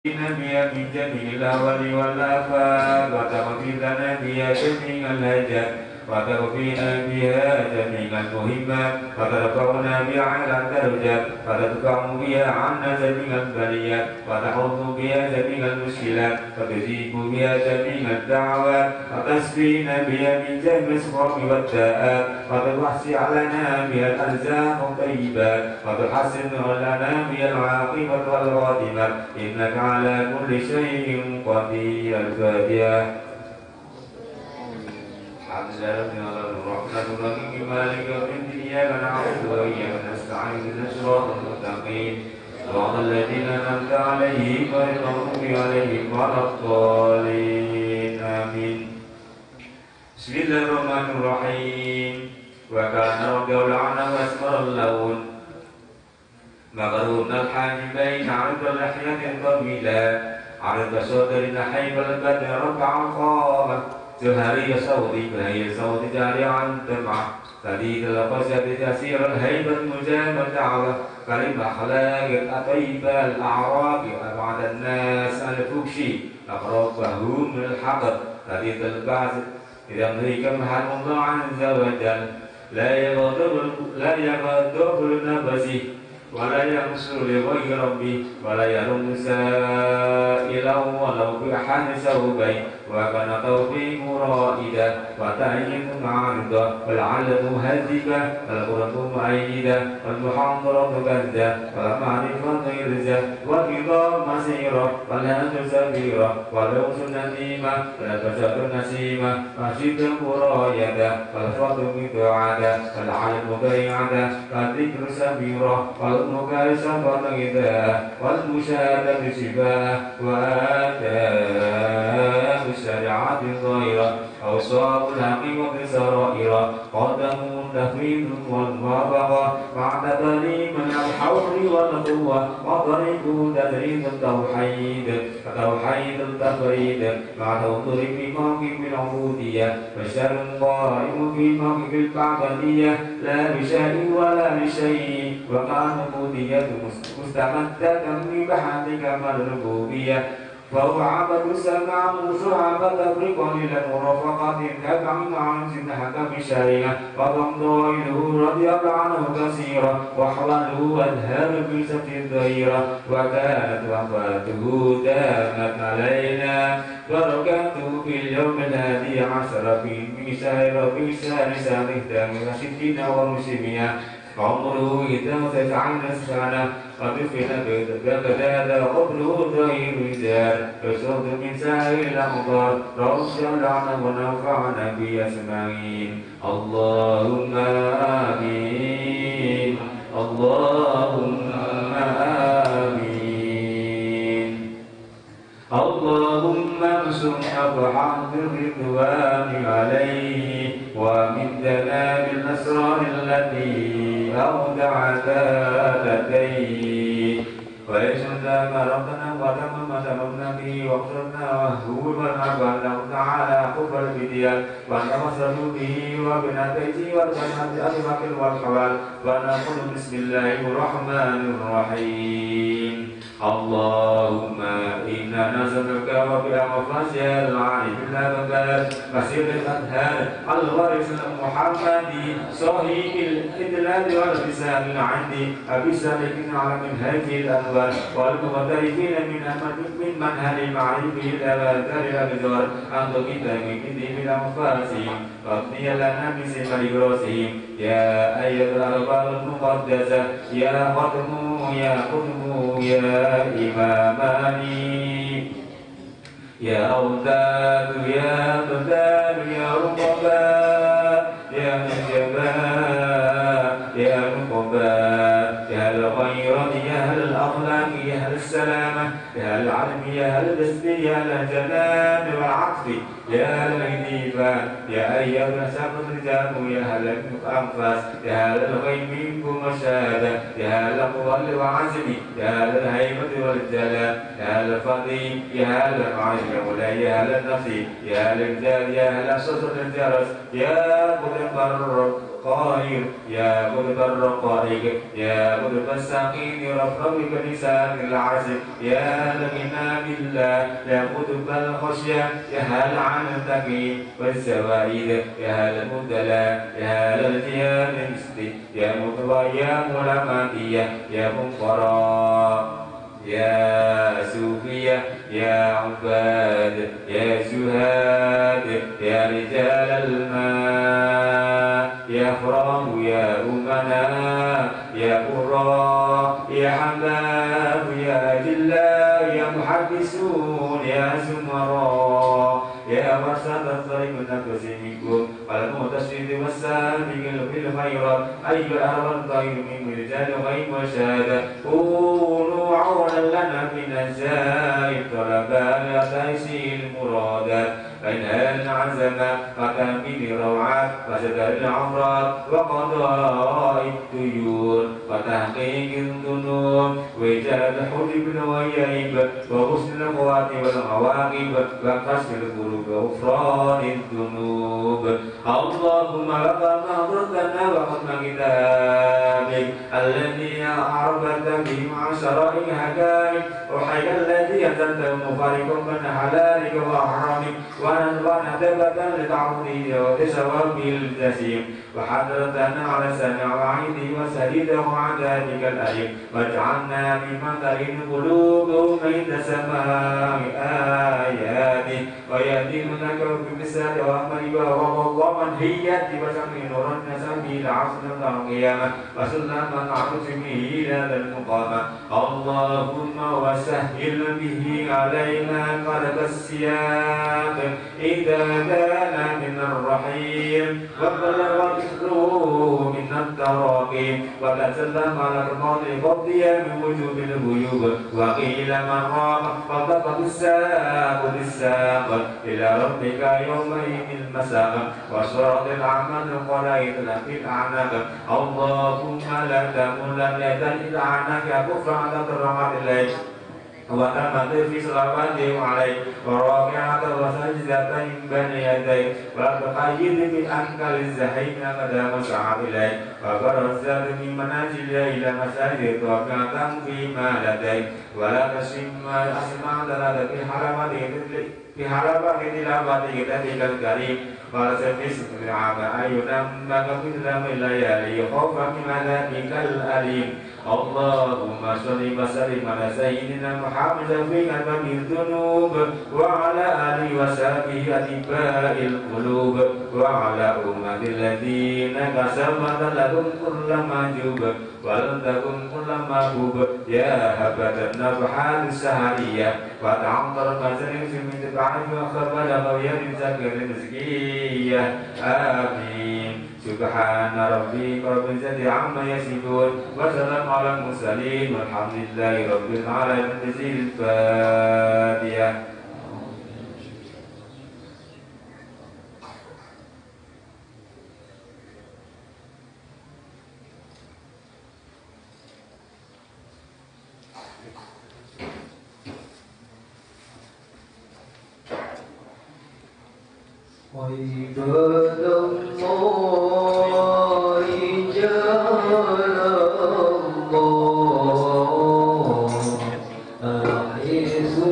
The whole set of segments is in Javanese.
بها من جميع الأهوال والآفات، وتغفر لنا بها جميع الهجات، وتكفينا بها جميع المهمات، وترفعنا بها على الدرجات، وتدفع بها عنا جميع البليات، وتحط بها جميع المشكلات، وتجيب بها جميع الدعوات، وتشفينا بها من جميع السقام والداءات، وتوسع لنا بها الأرزاق الطيبات، وتحسن لنا بها العاقبة والخاتمة، إنك على كل شيء قدير. الفاتحة. الحمد لله رب العالمين الرحمن الرحيم مالك يوم الدين إياك نعبد وإياك نستعين اهدنا الصراط المستقيم صراط الذين أنعمت عليهم غير المغضوب عليهم ولا الضالين آمين. بسم الله الرحمن الرحيم. وكان رضي الله عنه أسمر اللون مقرون الحاجبين عرض اللحية طويلة عرض صدر نحيف البدن رفع القامة زهري صوتي بهي صوتي جاري عن دمعة سديد القصد تسير الهيبة مجاب الدعوة كريم أخلاق الطيبة الأعراب أبعد الناس الفكشي أقربهم من الحقد سديد البعث إذا أمريك محل الله عز وجل لا يغضب لنفسه ولا ينصر لغير ربه ولا يرم سائلا ولو بأحد ثوبين وكان توفيق رائدا وتعيين معارضة والعلم مهذبة والقرة مؤيدة والمحاضرة كنزة والمعرفة غرزة والنظام مسيرة والهند سفيرة والروس نديمة والبشر نسيمة والشدة رايدة والفضل مبعدة والعلم بيعدة والذكر سميرة والمكاشفة غذاء والمشاهدة شفاء وآتاه الشريعة الظاهرة أوصاف الحقيقة سرائر قدم تفويض والموافقة بعد طريق الحور والقوة وطريق تدريب التوحيد وتوحيد التفريد مع حضور في موقف العبودية والشر قائم في موقف البعبدية لا بشيء ولا بشيء وكان عبودية مستمدة من بحث كمال الربوبية فهو عبد السماء شعب تفريق إلى مرافقة تبع مع حكم الشريعة وضم رضي الله عنه كثيرا وحوله أذهب في سبت الظهيرة وكانت وفاته دامت علينا بركاته في اليوم 11 من شهر ربيع الثاني سنة 61 و500 عمره 91 سنة ودفن ببغداد وقبره ظهير الجار يصد من سائر الأمطار رضي الله عنه ونفعنا بأسمائه. اللهم آمين. اللهم آمين. اللهم انصرنا بحق الرضوان عليه ومدنا بالأسرار التي أودعت لديه ويشهد ما ربنا وتم ما تممنا به واغفرنا وهو بلغنا على حب الفدية ونتوسل به وبنتيجه والبنات أبي والحوال ونقول بسم الله الرحمن الرحيم. اللهم إنا نسألك وبأنفاس العارف الأبدال بصير الأذهان الوارث المحمدي صاحب الإدلال واللسان العندي أبي السالكين على منهج الأنوار والمغتربين من منهل معرفه الأبدال الأبدار أن تقيت من بالأنفاسهم واغني لنا بسمر رأسهم يا أيها الأرباب المقدسة يا قدم يا قدم يا إماماني يا أوتاد يا أبدال يا رقباء يا نجباء يا نقباء يا أهل الخيرات يا أهل الأخلاق يا أهل السلامة يا أهل العلم يا أهل البسط يا أهل الجلال والعطف يا أهل الإنيفان يا أيها الأسامة الرجال يا أهل الأنفاس يا أهل الغيب منكم والشهادة يا أهل الأقوال والعزم يا أهل الهيبة والجلال يا أهل الفضل يا أهل العلم يا أهل النفس يا أهل الرجال يا أهل الشجر الجرس يا قدم الرب الخير يا قطب الرقائق يا قطب السقيم رفرف لسان العزم يا الغنى بالله يا قطب الخشية يا هل عن التقي والزوائد يا هل المبتلى يا هل الجهاد مثلي يا مطوى يا ملاماتية يا منقرا يا سوفية يا عباد يا زهاد يا رجال الماء يا خرام يا أمنا يا قراء يا حمام يا أجلاء يا محدثون يا زمراء يا ورثة الطريق النفس منكم والمتشرد والسابق في الخيرات أيها الأرض الطيب من رجال غيب وشهادة كونوا عونا لنا في نجاة طلبا لتيسير المرادات فإنهال العزم وتنفيذ الروعات وستر العمرات وقضاء الديون وتحقيق الذنوب وإيجاد الحجب والغيب وغسل القوات والعواقب وكشف الكروب وغفران الذنوب. اللهم لك ما أمرتنا وختم كتابك الذي أعربت به مع شرائع حكامك وحيك الذي أنزلته مفارقا بين حلالك وحرامك ونتبة لتعظيم وتشوق الجسيم وحضرتنا على سمع وعيده وسديده وعذابك الأليم واجعلنا ممن ترين قلوبهم عند سماع آياته ويدينك بمثال وأمرك ومنهيات وسمع نورا سبيل عصر القيامة وسلم عرش به إلى المقامة. اللهم وسهل به علينا قلب السياق إذا كان من الرحيم وبلغ ذكره من التراقيم وتسلم على الماضي فضيا من وجوب الغيوب وقيل من راق فضبط الساق بالساق إلى ربك يومئذ المساق وشرط الأعمال قلائد في الأعناق. اللهم لا تمل يدا إلى أعناق كفر على ترعات الليل وتمت في صلواته عليه وراكعة وسجدة بين يديه ولا تقيد بأنكل الزحيم قدام سعى إليه وبرزت من منازل إلى مساجد وقعة فيما لديه ولا تشم أسمع ثلاثة في حلبة تلاوة كتابك الكريم ولا تلبس العام أن ينمك مثل الليالي خوفا من عذابك الأليم. اللهم صل وسلم على سيدنا محمد في قلب الذنوب وعلى آله وصحبه أطباء القلوب وعلى أمة الذين كسبت لهم كل معجوب ولم تكن كل محبوب يا هبة النفحات السهرية وتعطر المزارع من تبعه وخبر غير ذكر المزكية. آمين. سبحان ربك رب العزة عما يصفون وسلام على المرسلين والحمد لله رب العالمين. الفاتحة. عباد الله جعل الله أحسنا لأجل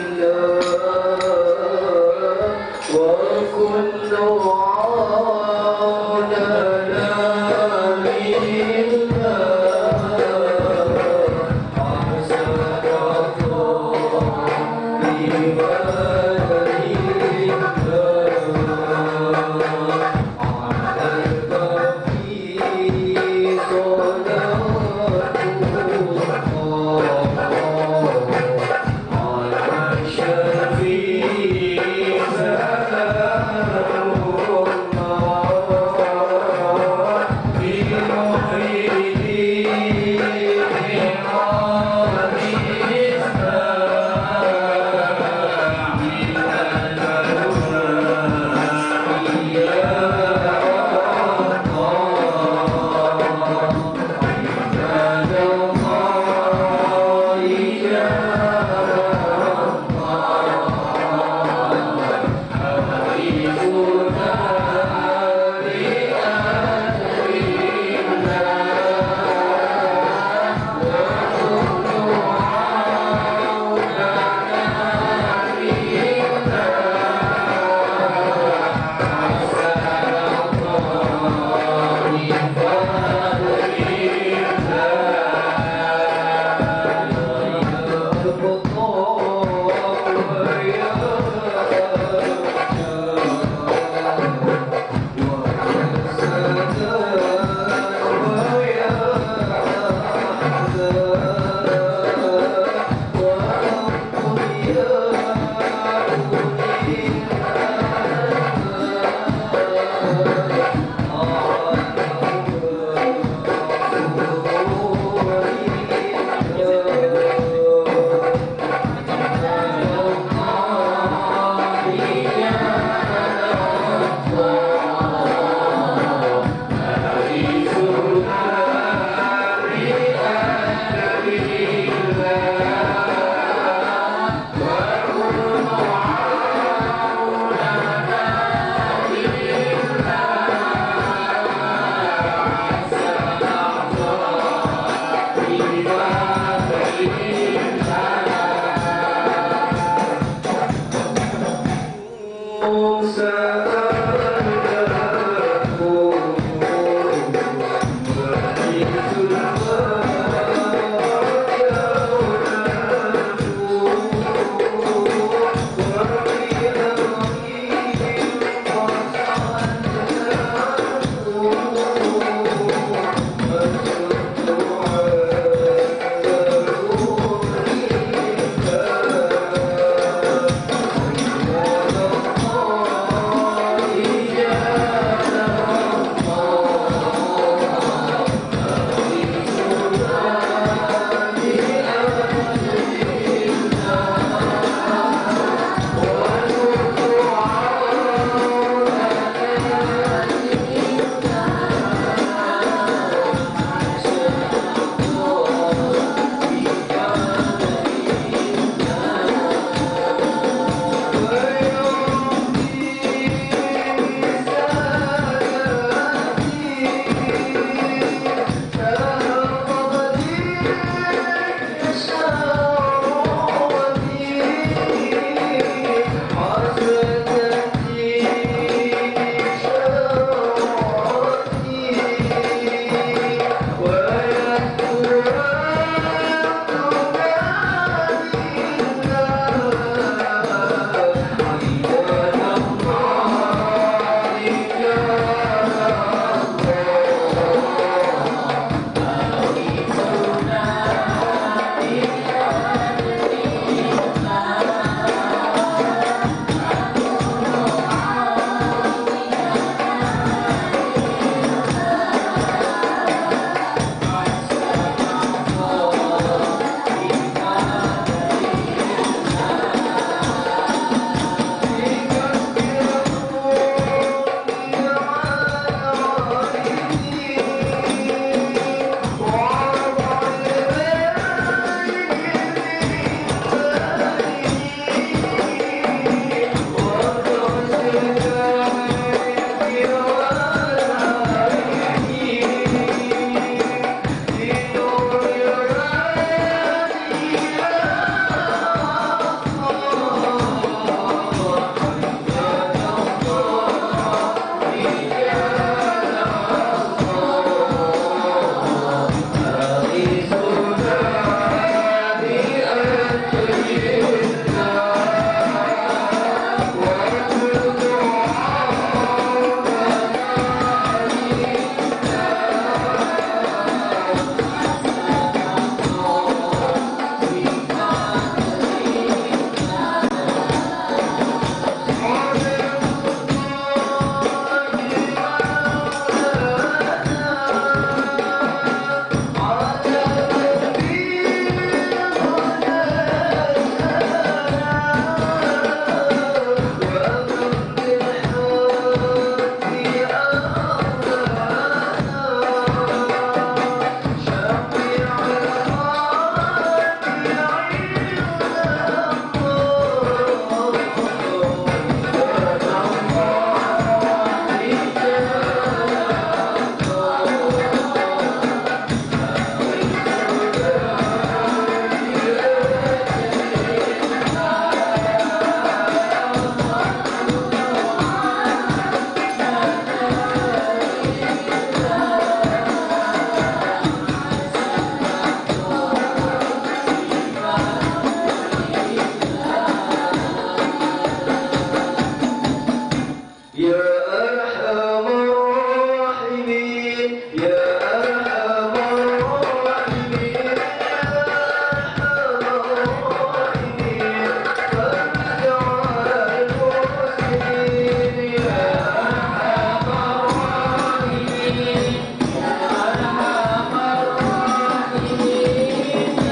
الله وكل عونا لله أحسن. يا أرحم الراحمين، يا أرحم الراحمين، يا أرحم الراحمين، فرج على المحسنين. يا أرحم الراحمين، يا أرحم الراحمين،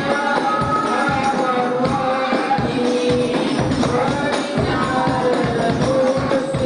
يا أرحم الراحمين، فرج على المحسنين.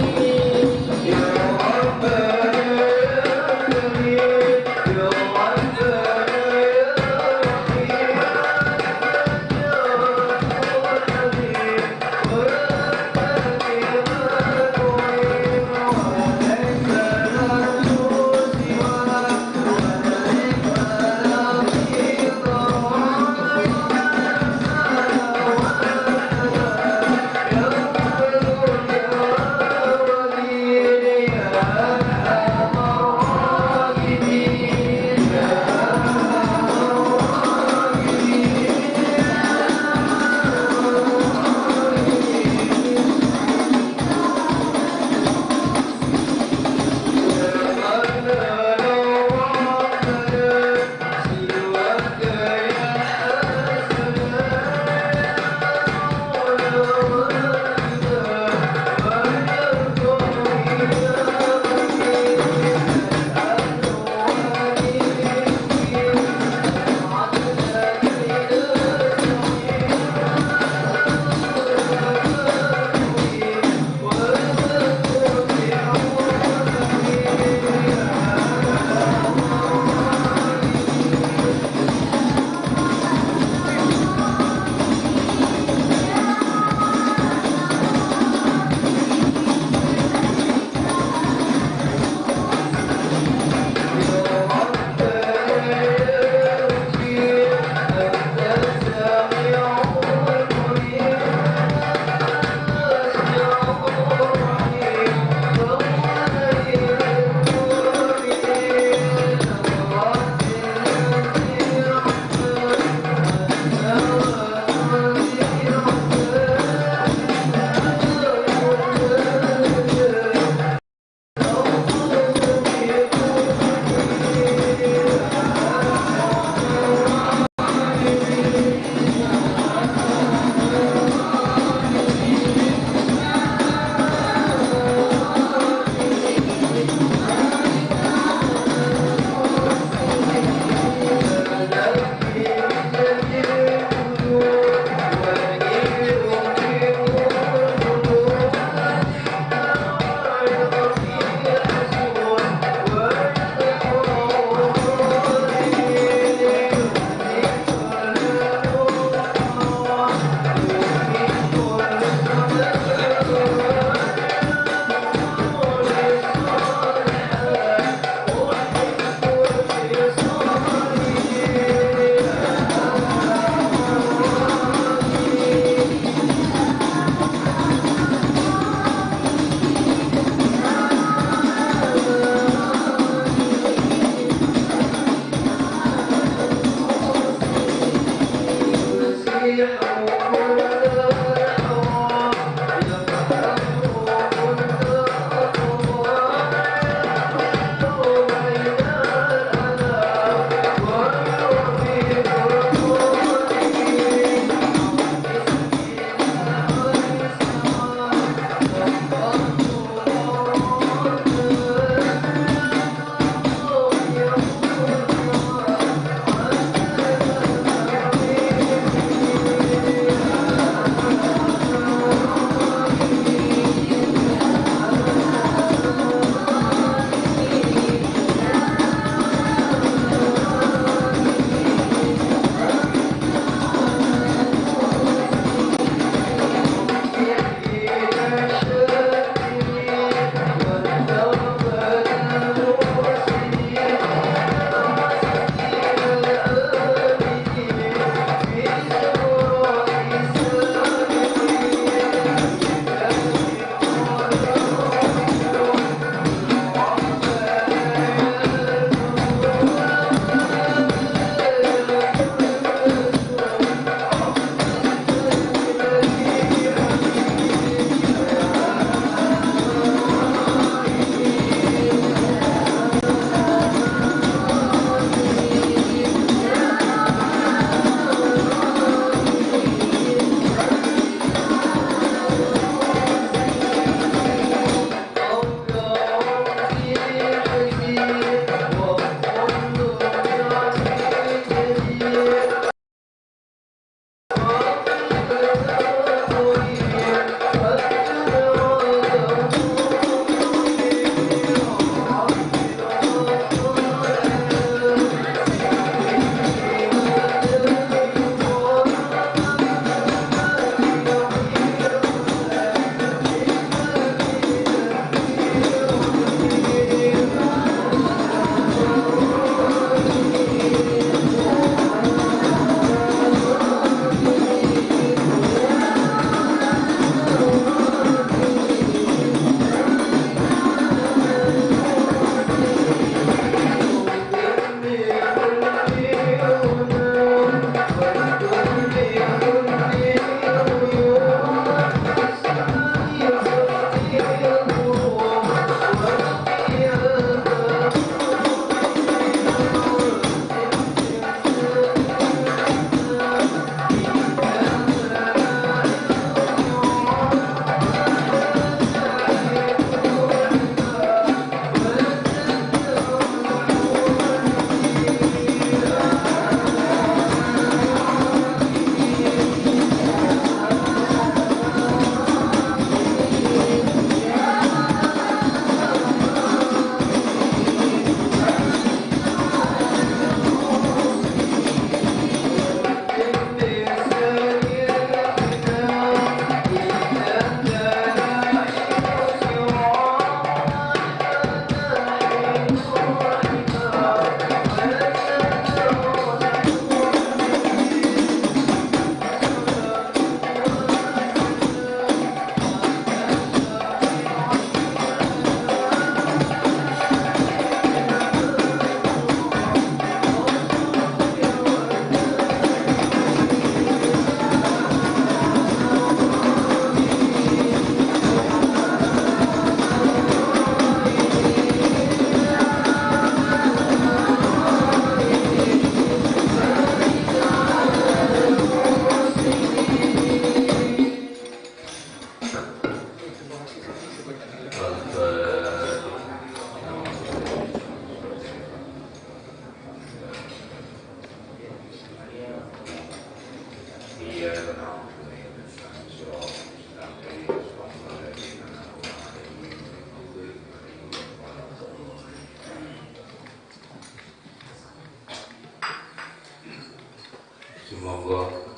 Sumangga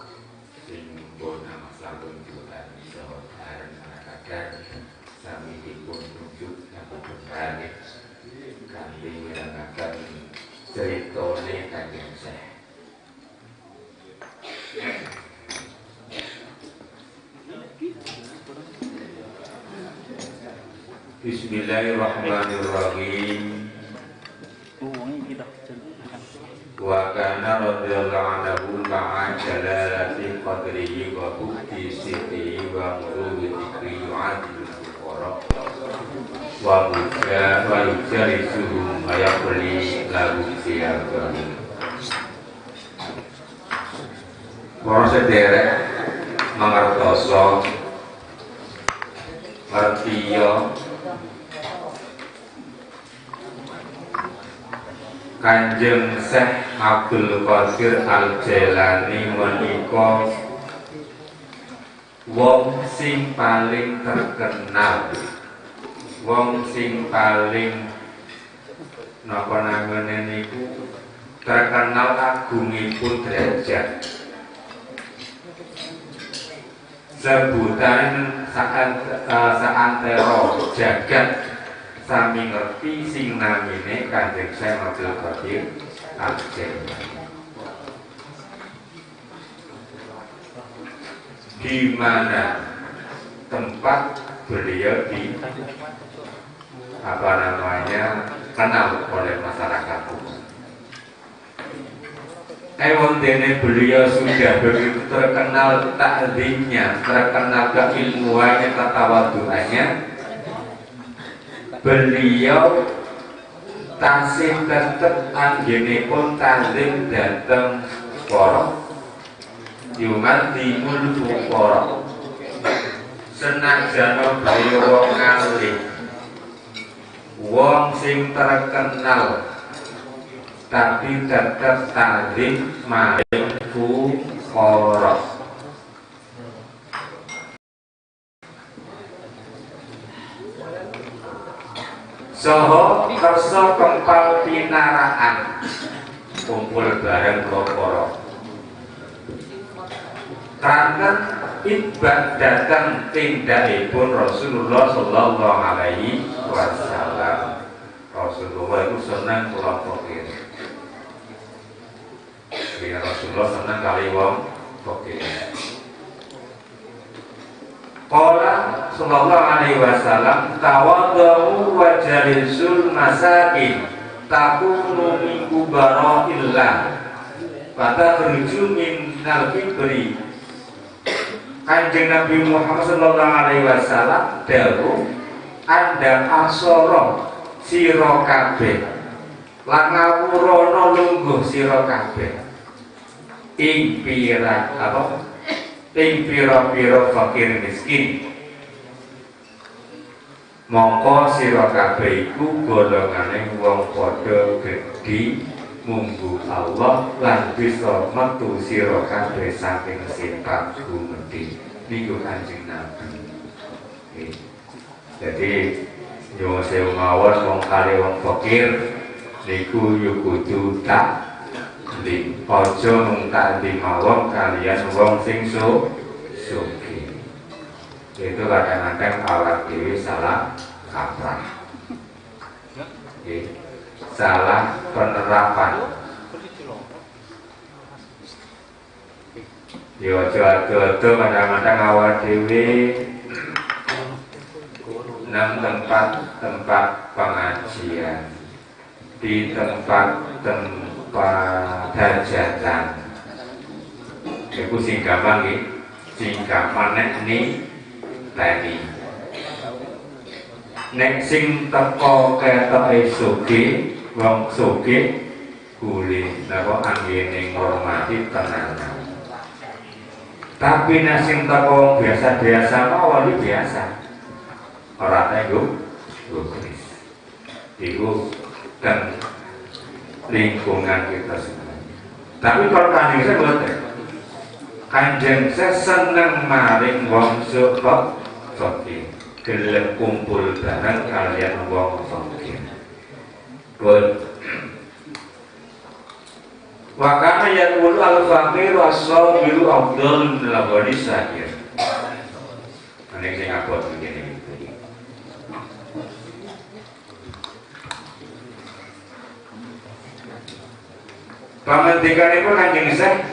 sing pun sampun jutaan saha bareng kadar sami dipun rujuk napa kanthi mirengaken critane Kanjeng Syekh. Bismillahirrahmanirrahim. Wa kana radhiyallahu anhu ma'a jalalati qadrihi wa bukti sitihi wa muruwi dzikri yu'adil fuqara wa muja wa yujalisuhum wa yaqli lahum siyaqan. Para sederek mangertosa ngertiya Kanjeng Syekh Abdul Qadir Al-Jailani menika wong sing paling terkenal, wong sing paling napa namane niku terkenal agungipun derajat. Sebutan saantero jagat sami ngerti sing namine Kanjeng Syekh Abdul Qadir Al-Jailani. Di mana tempat beliau di kenal oleh masyarakat umum. Ewon dene beliau sudah begitu terkenal takzimnya, terkenal keilmuannya, tatawaduannya. Beliau tasih tetep anggenipun takzim dhateng para yumadimul fuqara. Senajan beliau wong alim, wong sing terkenal, tapi tetep takzim maring fuqara. Soho kersa kempal pinaraan kumpul bareng para kranten ibad datang tindakipun Rasulullah sallallahu alaihi wasallam. Rasulullah itu seneng kula fakir. Ya Rasulullah seneng kali wong fakir. Qala sallallahu alaihi wasallam tawadhu wa jalisul masakin takunu min kubara'illah fatakhruju minal kibri. Kanjeng Nabi Muhammad sallallahu alaihi wasallam dawuh andhap asara sira kabeh lan ngawurana lungguh sira kabeh ing pira apa ing pira-pira fakir miskin, mongko sira kabeh iku golongane wong padha gedhi munggu Allah lan bisa metu sira kabeh saking sifat gumedhi. Niku Kanjeng Nabi. Jadi nyuwun sewu mawon wong kali wong fakir niku yo kudu taklim, aja mung taklim mawon kalian wong sing sugih. Itu kadang-kadang awak dhewe salah kaprah. Salah penerapan. Yo aja ado-ado kadang-kadang awak dhewe nang tempat-tempat pengajian, di tempat-tempat hajatan. Iku sing gampang nggih, sing gampang nek niteni. Nek sing teko ketoke sugih, wong sugih kuli napa anggene ngormati tenanan. Tapi nek sing teko wong biasa-biasa mawon biasa. Ora tenggo gubris. Iku dan lingkungan kita semua. Tapi kalau Kanjeng saya boten. Kanjeng saya seneng maring wong fakir. Gelem kumpul bareng kalian wong fakir. Pun. Wa kana yaqulu al-faqiru as-sabiru afdalun min al-ghani syakir. Ana sing abot ngene iki. Pangandikanipun Kanjeng Syekh,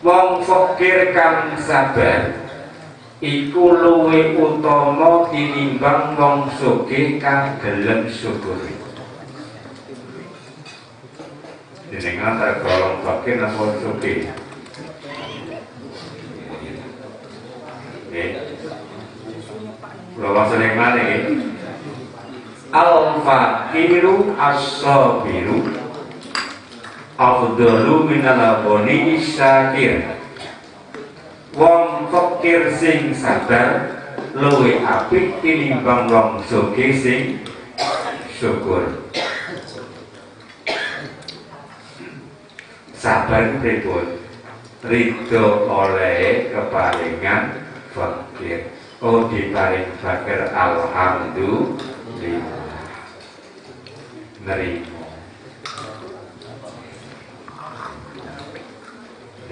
wong fakir kang sabar iku luwih utama tinimbang wong sugih kang gelem syukur. Jenengan tergolong fakir napa sugih? Nggih. Kula wangsule malih nggih. Al-faqiru as-sabiru afdalu minal ghani syakir. Wong fakir sing sabar luwih apik tinimbang wong sugih sing syukur. Sabar pripun? Ridho oleh keparingan fakir. Oh, diparing fakir alhamdulillah. Nerimo.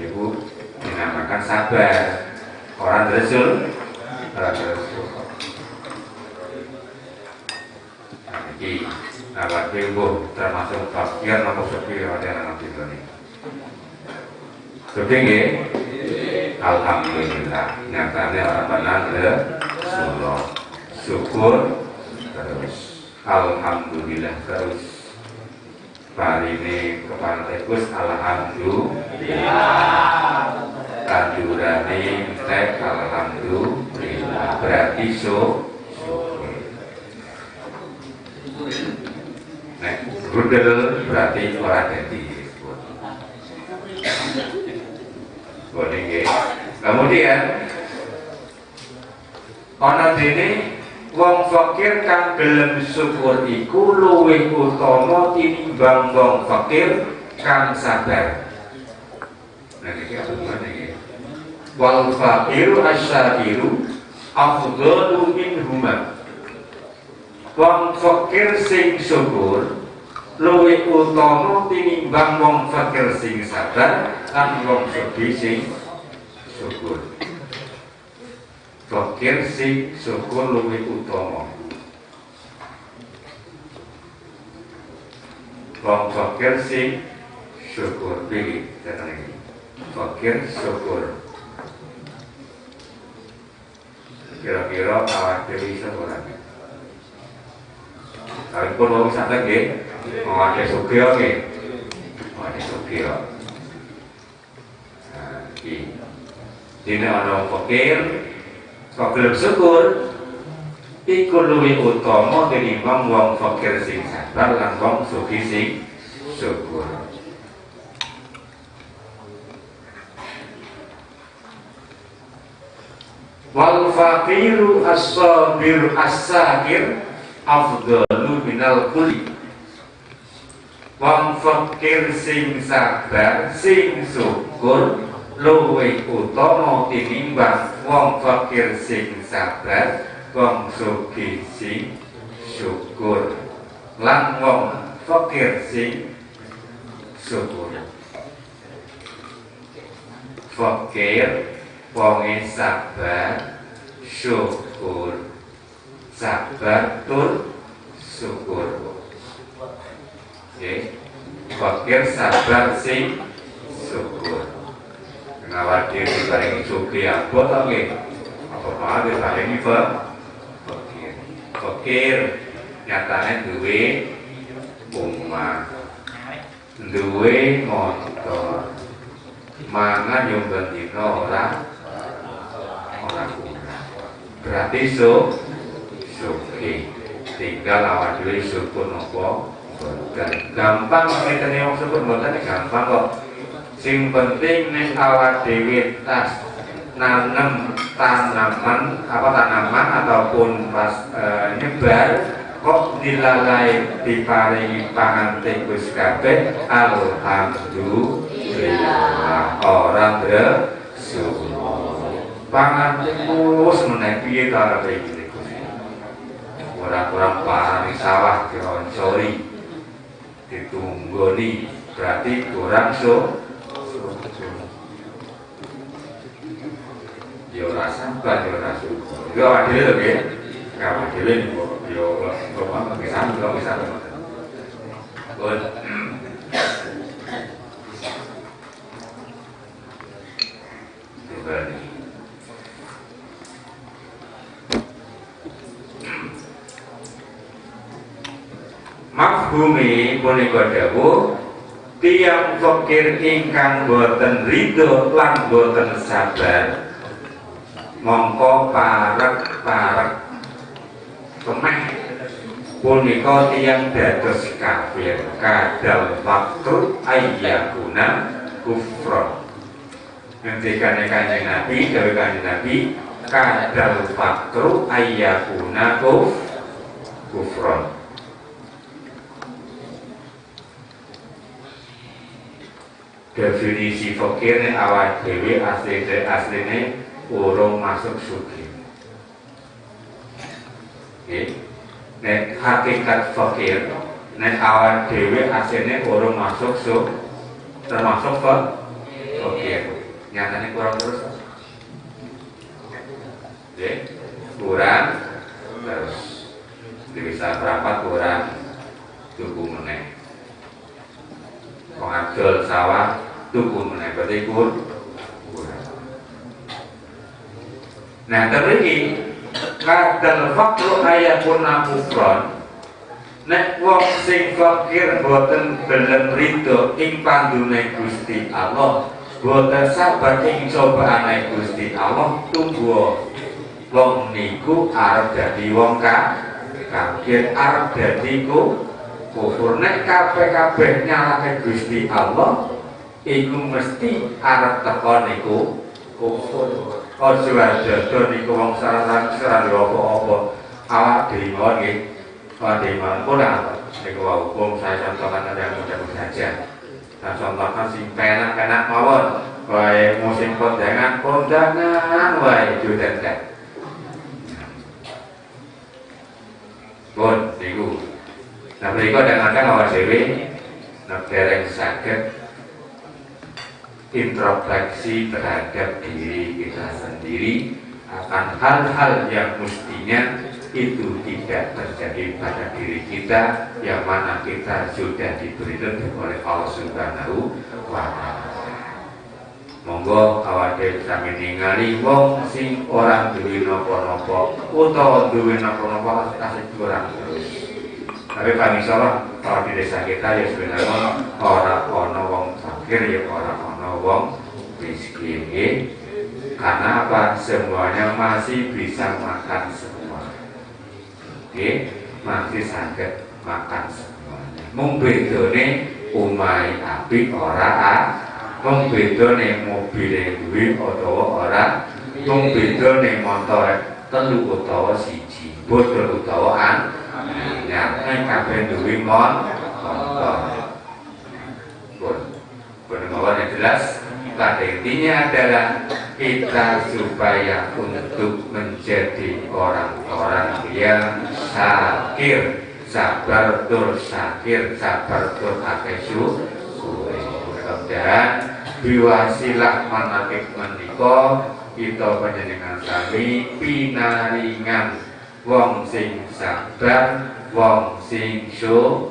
Ibu dinamakan sabar. Orang rasul, orang rasul. Iki awak dhewe termasuk fakir napa sugih ora ana bedane. Sugih nggih? Alhamdulillah. Nyatane ora pernah rasul. Syukur terus. Alhamdulillah terus. Parine kepantekus alhamdulillah. Tandurane entek alhamdulillah. Berarti syukur. Nek rudel berarti ora dadi. Boleh nggih. Kemudian ana dene wong fakir kang gelem syukur iku luwih utama tinimbang wong fakir kang sabar. Nah iki apa iki? Wal faqiru asyakiru afdalu minhuma. Wong fakir sing syukur luwih utama tinimbang wong fakir sing sabar lan wong sugih sing syukur. Fakir sing syukur luwih utama. Wong fakir sing syukur pilih datang ini. Fakir syukur. Kira-kira awak dhewe iso ora? Tapi pun wong santai nggih. Wong akeh sugih nggih. Wong akeh sugih. Nah, iki. Dene ana wong fakir kok gelem syukur iku luwih utama tinimbang wong fakir sing sabar lan wong sugih sing syukur. Wal faqiru as-sabiru as-sakir afdalu minal kulli. Wong fakir sing sabar sing syukur luwih utama tinimbang wong fakir sing sabar, wong sugih sing syukur lan wong fakir sing syukur. Fakir wonge sabar syukur, sabar tur syukur. Nggih, fakir sabar sing syukur. Awak dhewe diparingi sugih apa to nggih? Apa wae diparingi fakir. Fakir nyatane duwe omah, duwe motor. Mangan yo ben dina ora kurang. Berarti sugih. Tinggal awak dhewe syukur napa mboten. Gampang ngeten wong syukur mboten gampang kok. Sing penting nek awak dhewe tas nanem tanaman apa tanaman ataupun pas nyebar kok dilalai diparingi pangan tikus kabeh alhamdulillah ora ndresu. Pangan tikus meneh piye ta arepe iki tikus. Ora kurang parani sawah dioncori ditunggoni Berarti kurang syukur. Ya ora sabar, ya ora syukur. Iku awak dhewe lho nggih. Awak dhewe niku ya bapak nggih sami kok nggih sami. Pun. Mafhumi punika dawuh tiyang fakir ingkang boten ridho lan boten sabar mongko parek-parek kemeh punika tiyang dados kafir kadal waktu ayyakuna kufron. Ngendikane Kanjeng Nabi, dawuh Kanjeng Nabi kadal waktu ayyakuna kufron. Definisi fakir nek awak dhewe asline urung masuk sugih. Nggih. Nek hakikat fakir nek awak dhewe asline urung masuk termasuk fakir. Nyatane kurang terus. Nggih, kurang terus. Bisa berapa kurang tuku meneh. Wong adol sawah tuku meneh berarti kurang. Nah, terus kadal faqru ayakuna kufron. Nek wong sing fakir boten gelem ridho ing pandune Gusti Allah, boten sabar ing cobaane Gusti Allah, tunggu wong niku arep dadi wong kafir, arep dadi kufur. Nek kabeh-kabeh nyalahke Gusti Allah iku mesti arep teko niku kufur. Aja aja niku wong sarana apa-apa. Awak dhewe mawon nggih. Awak dhewe mawon kurang niku hukum saya contohkan ada yang mudah-mudah saja. Saya contohkan sing penak-penak mawon. Wae musim kondangan, kondangan wae judentek. Pun niku. Nah, mereka kadang-kadang awak dhewe nek dereng saged introspeksi terhadap diri kita sendiri akan hal-hal yang mestinya itu tidak terjadi pada diri kita, yang mana kita sudah diberi lebih oleh Allah Subhanahu wa Ta'ala. Monggo awak dhewe sami ningali wong sing ora duwe napa-napa utawa duwe napa-napa tasih kurang terus. Tapi paling insyaallah kalau di desa kita ya sebenarnya ora ana wong fakir ya ora ana wong miskin. Karena apa? Semuanya masih bisa makan semua. Oke, masih saged makan semuanya. Mung bedone omahe apik ora, mung bedone mobile duwe utawa ora, mung bedone montore telu utawa siji, bodho utawa an. Ya, nek kabeh duwe motor. Pun mawon yang jelas pada intinya adalah kita supaya untuk menjadi orang-orang yang syakir, sabar tur syakir, sabar tur akeh syukure. Mudah-mudahan biwasilah manakib menika kita panjenengan sami pinaringan wong sing sabar, wong sing syukur,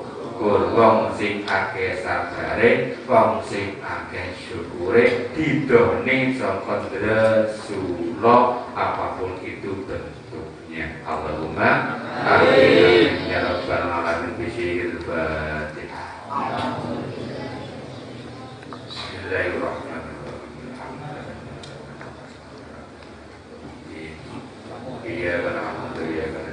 wong sing akeh sabare, wong sing akeh syukure, didone saka ndresula apapun itu bentuknya. Allahumma amin ya rabbal alamin. Bismillahirrahmanirrahim. Bismillahirrahmanirrahim. Iya kana iya kana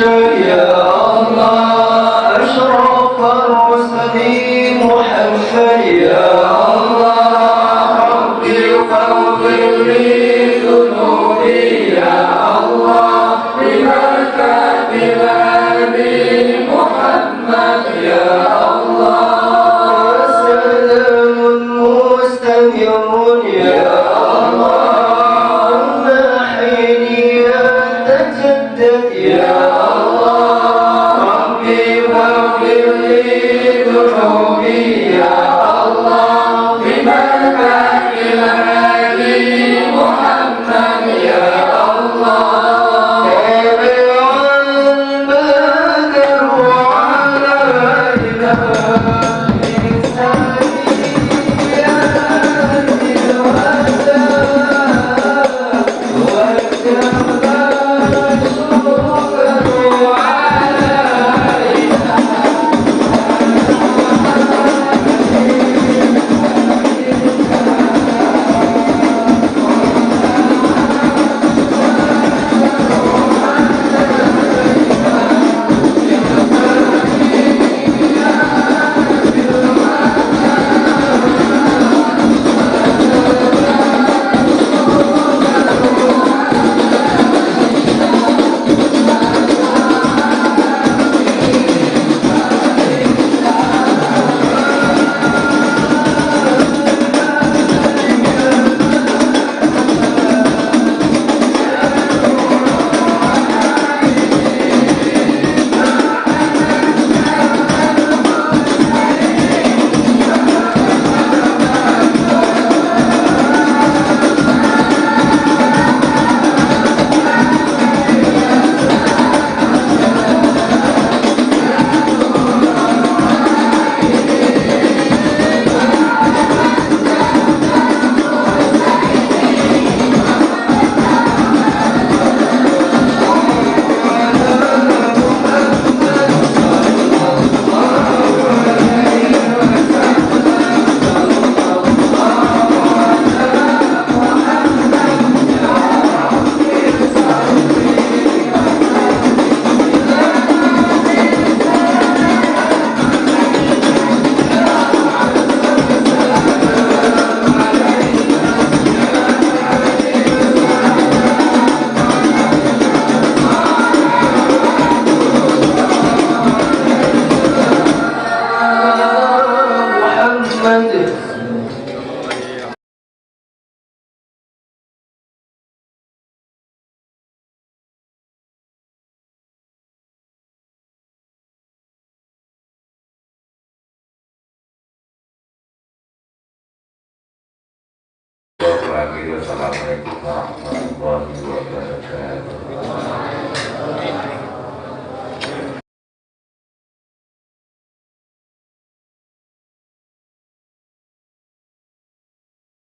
يا الله أشرف الرسل محمد يا الله ربي فاغفر لي ذنوبي يا الله ببركة الهادي محمد يا الله سلام مستمر يا الله حين يتجدد يا الله ربي فاغفر لي ذنوبي يا الله ببركة الهادي محمد يا الله تابع البدر علينا من سيئات الوداع وجب الشكر علينا. محمد. Wassalamualaikum warahmatullahi wabarakatuh.